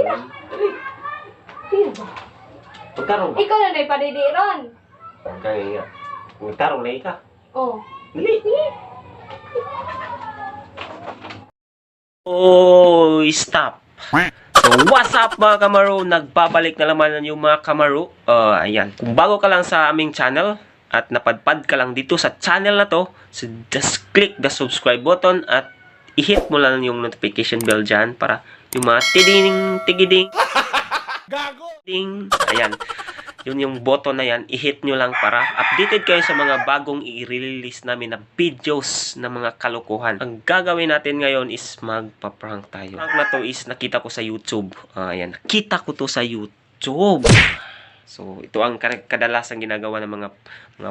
Dali. Dili ba? Magtarong ba? Ikaw na na'y padidi ron. Kaya nga. Magtarong na ka. Oh. Dali. Oh, stop. So, what's up mga kamaro? Nagbabalik na naman yung mga kamaro. Ayan. Kung bago ka lang sa aming channel at napadpad ka lang dito sa channel na to, so just click the subscribe button at i-hit mo lang yung notification bell dyan para yung mga tiding, tigiding, ding. Ayan. Yun yung button na yan, i-hit nyo lang para updated kayo sa mga bagong i-release namin na videos ng mga kalokohan. Ang gagawin natin ngayon is magpa-prank tayo. Prank na to is nakita ko sa YouTube. Ayan, nakita ko to sa YouTube. So, ito ang kadalasang ginagawa ng mga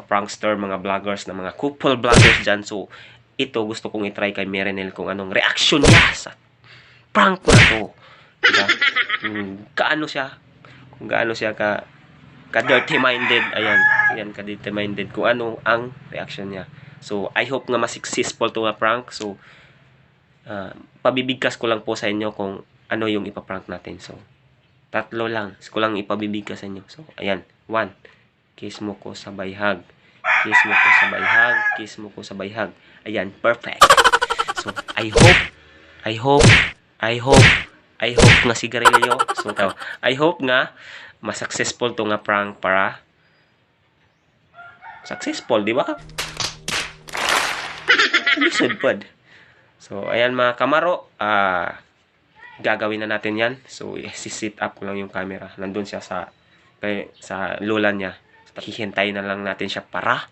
prankster, mga vloggers, ng mga couple vloggers dyan. So, ito gusto kong itry kay Merenel kung anong reaction niya sa prank na to. Diba? Kaano siya, kung gaano siya ka ka dirty minded, ayan, ayan, ka dirty minded, kung ano ang reaction niya. So I hope nga mas successful to nga prank. So pabibigkas ko lang po sa inyo kung ano yung ipaprank natin. So tatlo lang ko lang ipabibigkas sa inyo. So ayan, one, kiss mo ko sa bayhag, kiss mo ko sa bayhag, kiss mo ko sa bayhag. Ayan, perfect. So I hope, I hope, I hope, I hope nga sigarilyo. So I hope nga mas successful to nga prank para successful, di ba? Lisod pod. So, ayan mga kamaro, gagawin na natin yan. So, si-sit up ko lang yung camera. Nandun siya sa sa lola niya. So, hihintayin na lang natin siya para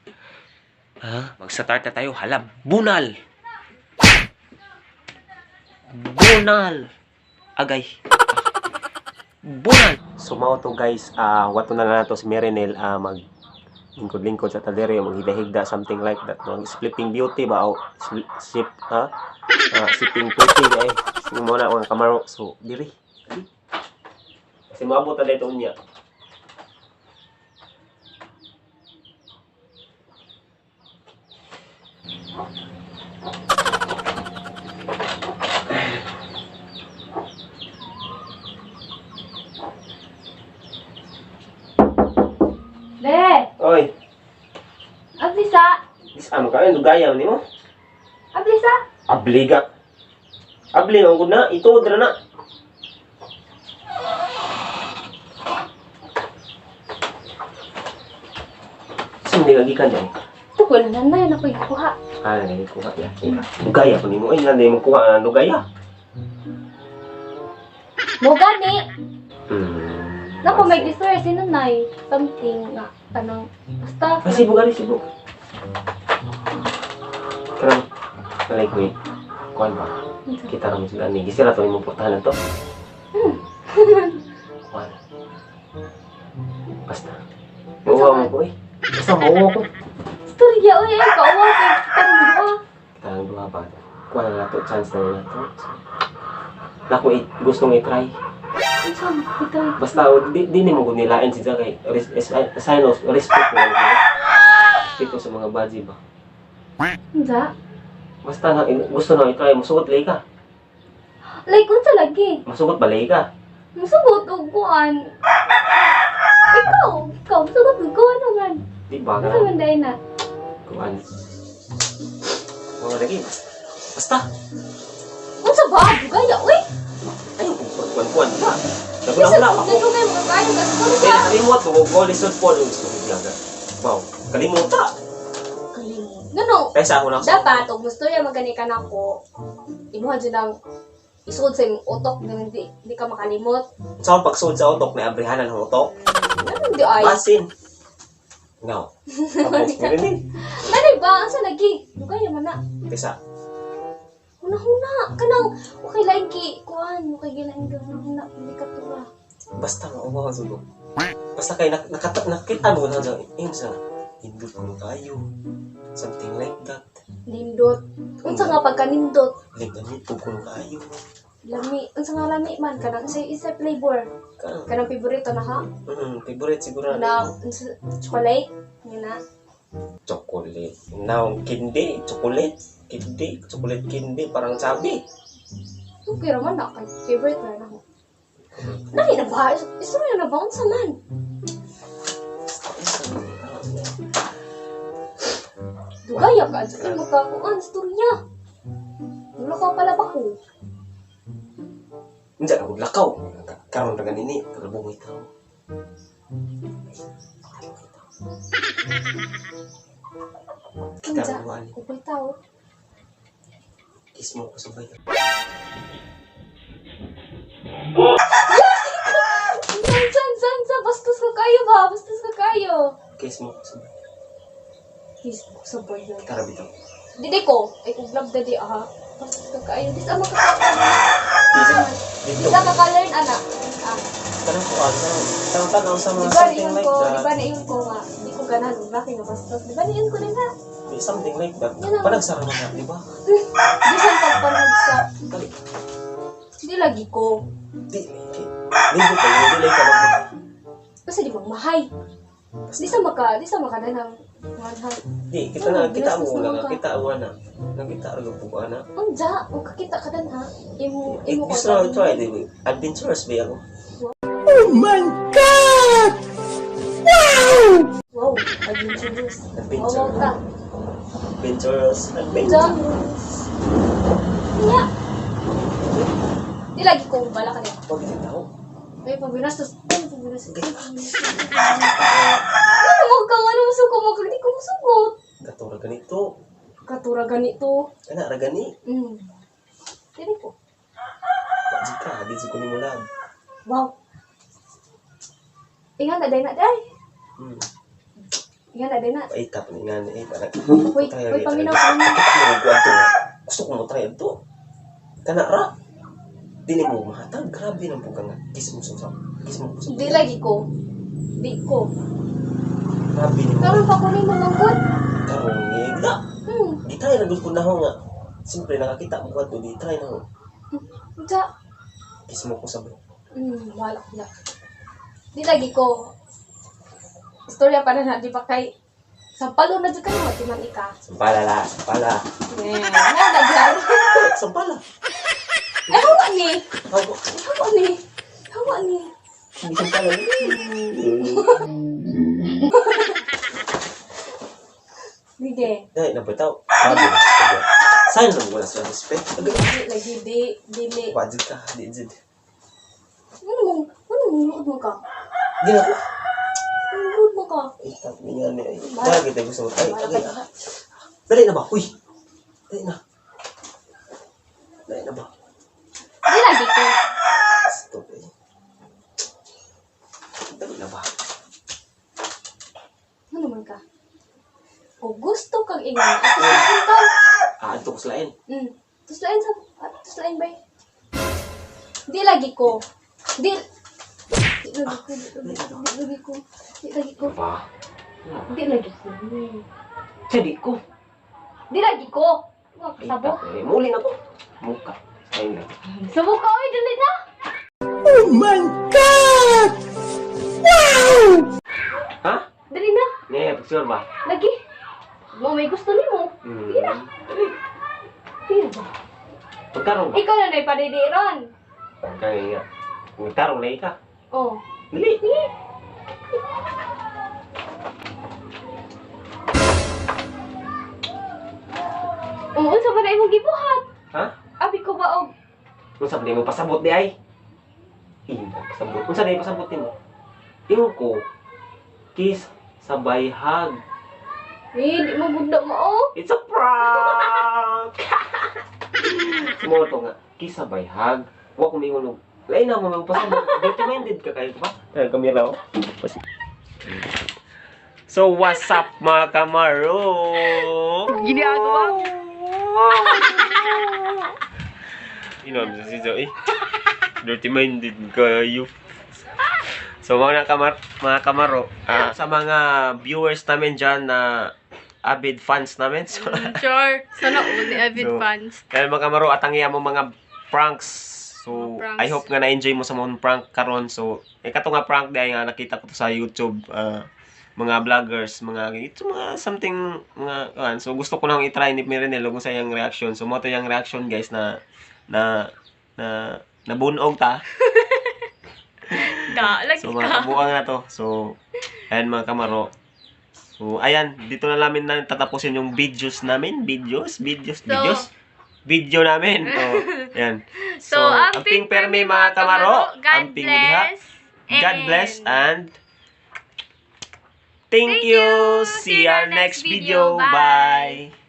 mag-start na tayo. Hala, bunal! Bunal! Agay. Bunal! So, mao to guys, wato na lang nato si Merenel, mag lingkod-lingkod sa talere, maghigda-higda, something like that. No? Splitting beauty ba? O, sip, ha? Sipping pretty, eh. Sige mo na mga kamaro. So, diri. Kasi maabot na dito niya. Be, Oy, ablisa. dis ano ka? Ano gaya ni mo? Ablisa. Abliga. Abli, ang na. Ito, dra na. Saan hindi lagi ka dyan? Tukol na na yan ako ikuha. Ah, nagay kuha ya. Lugaya ko nimo. Ay, nanday mo kuha ang lugaya. Mo gani. Hmm. Nako may gistorya si nanay. Something nga kanang basta. Ah, sibo gali, sibo. Karang, nalay ko eh. Kuhan ba? Kita kami sila ni. Gisira to imong portahan to. Kuhan. Basta. Mauwa mo ko eh. Basta mauwa ko. Istorya oy ay kauwa kay kitang duha. Kita ang duha ba? Kuhan na to. Chance na na to. So, nako eh, gustong i-try. Unsa man ito? Basta di nimo gud nilain si kay sign of respect mo lang. Dito sa mga baji ba. Unsa? Basta na gusto na i-try, musugot lay ka. Like unsa lagi? Masugot ba lay ka? Musugot og kuan. Ikaw, ikaw musugot og kuan naman. Di ba Unsa ka? man dai na? Kuan. Mga lagi. Basta. Unsa ba? Bugaya oy. Ay, kuan kuan ba. Bisa Nagula ako. dugay mga kayo kasi Kaya ka. kalimot ko ko lisod po yung sugod. Wow, kalimuta. Ngano? Kaysa ako na. Dapat og mustorya magani ka nako. Imuha jud ang isuod sa imong utok nga di ka makalimot. Sa akong pagsuod sa utok, may abrihanan ang utok. Ngano di ay? Basin. No. Tapos, meron Nani ba unsa lagi? Dugay man na. Kaysa, Huna-huna kanang okay lain ki kuan, okay gilain ka huna-huna hindi ka tuwa. Basta mauwa ka sugo. Basta kay nakita mo na dyan, eh, sa hindot ko kayo. Something like that. Nindot. Unsa nga pagkanindot? Ligamit ko kayo. Lami, unsa nga lami man kanang isa isa flavor. Kanang, Kanang favorito na ha? Favorite siguro na. Kanang unsa- chocolate yun na. Chocolate. Now, kindi, chocolate. Kindi, chocolate kindi, parang sabi. Okay ra man na kay favorite na nako. Dali na ba? Istorya na ba? Unsa man? Dugaya ka sa imo ka kuan istorya. Wala ka pala ba ko? Unsa ka lakaw? Karon ra ganini, kalbong ikaw. Kita Unsa? mo ani. Ukoy tao. Kiss mo ko sabay. Unsa, unsa, unsa, unsa? Bastos ka kayo ba? Bastos ka kayo. Kiss mo ko sabay. Kiss mo sa bayan. Tara bitaw. Dili ko. Ay, kung love dali, aha. Bastos ka kayo. Di sa makaka- Di Dito. sa makaka-learn, ana. Ah. Kanang kuan, kanang tanaw sa Di mga ba something niyon like ko, di that. ba niyon ko nga, di ko ganahan, bakit nga bastos? Di ba niyon ko din ha? Di, something like that. Yun ang- Panagsara man na, di ba? Di saan pagpanood sa, Kali, di lagi ko. di, di, di ko kayo, di lang ka mag- Kasi di magmahay. Di sa makadanang, manhay. Di, kita na, Oo, kita mo ginastos na, naman ka. kita mo na. Nakita ra gyud ko ana. Unja, o kakita ka dan ha. Imo, imo ko. Gusto na try, di ba? Adventurous ba ako? Wow, adventurous. Adventure. Wow, ta. Adventurous, Unja. adventure. Nya. Di lagi ko bala ka niya. Pag kita tao. Ay, pabinastos. Ay, pabinastos. Ay, pabinastos. Ano mo ka? Ano mo suko mo? Di ko musugot. Katura ganito. Katura ganito. Kana ra gani. Dili ko. Di ka, di ko nimo love. Wow. Ingat na, day na, day. Ingat na, day na. Ay, tap ni nga ni parang. Uy, uy, paminaw, paminaw. Gusto ko mo try ito. Kana ra. Dili mo mahatag, grabe nang puga nga. Kiss mo sa kiss mo sa. Di lagi ko. Di ko. Grabe ni mo. Karon pa ko nimo manggod. Karon ngigla. Di try na gud ko na nga. Siyempre nakakita mo kadto, di try na ho. Unsa? Kiss mo ko sabay. Wala ko na. Di lagi ko. Istorya pa na na, di ba kay Sampalo na dyan kayo, matiman ika. Sampala la, sampala. Eh, na nagyar. Sampala. Ay, hawa ni. Hawa. Hawa ni. Hawa ni. Hindi sampala. Sige. Dahil na bitaw. Grabe na. Sayang lang wala sa respect. Di lagi, di, dili. Wajid ka, di jid. Ano mong luod mo ka? Di na ko. Anong luod mo ka? Ay, tap ni nga ni. Dahil kita gusto mo. Ay, Wala agay. ka. Dali na ba? Uy! Dali na. Dali na ba? Di lagi ko. Stop eh. Dali na ba? Ano man ka? O gusto kang ingan, ato sa lain ka. Ah, adto ko sa lain. Tuslain sa, tuslain ba? Di lagi ko. Di, di lagi ko, di lagi ko, di lagi ko, di lagi ko, Ba? di lagi ko. Jadi ko. Di lagi ko. Mga Ay, kasabot. tap eh. Muli na ko. Muka. Ayun lang. Subo ka, oy, dali na. Ha? Dali na. Ne, picture ba? Lagi. Mo may gusto nimo. Sige na. Dali. Sige ba? Pagkarong ba? Ikaw na na'y padidiron. Kaya nga. Magtarong na ika. Oh. Dali. Oo, unsa ba na imong gibuhat? Ha? Abi ko ba og Unsa ba nimo pasabot di ay? Ina, pasabot. Unsa na pasabot nimo? Ingon ko, kiss sabay hug. Eh, di mo gudda mo oh. It's a prank! Mo to nga, kiss sabay hug. Wa ko mingon og lain na mo mang pasabot. Dirty-minded ka kayo ba? Ay, kamera oh. So what's up mga kamaro? Ginagawa mo. Inom sa si Zoe. Dirty minded kayo. So mga kamaro, sa mga viewers namin dyan na avid fans namin. So, Sure. Sana all the avid So, fans. kaya mga kamaro, at ang iya mo mga pranks. So, Mga pranks. I hope nga na-enjoy mo sa mga prank karon. So, kato nga prank dahil nga nakita ko to sa YouTube. Mga vloggers, mga ito mga something mga kuan. So gusto ko nang i-try ni Mirenel kung sa iyang reaction. So mo to iyang reaction guys na na na nabunog ta. Ka, lagi So mga ka. Kabuang na to. So, ayan, mga kamaro. So, ayan, dito na namin na tatapusin yung videos namin. Videos, videos, videos. Video namin. Oh, ayan. So, amping permi, mga kamaro. God Amping diha. bless. God bless and thank Thank you. you. See you next video. Bye.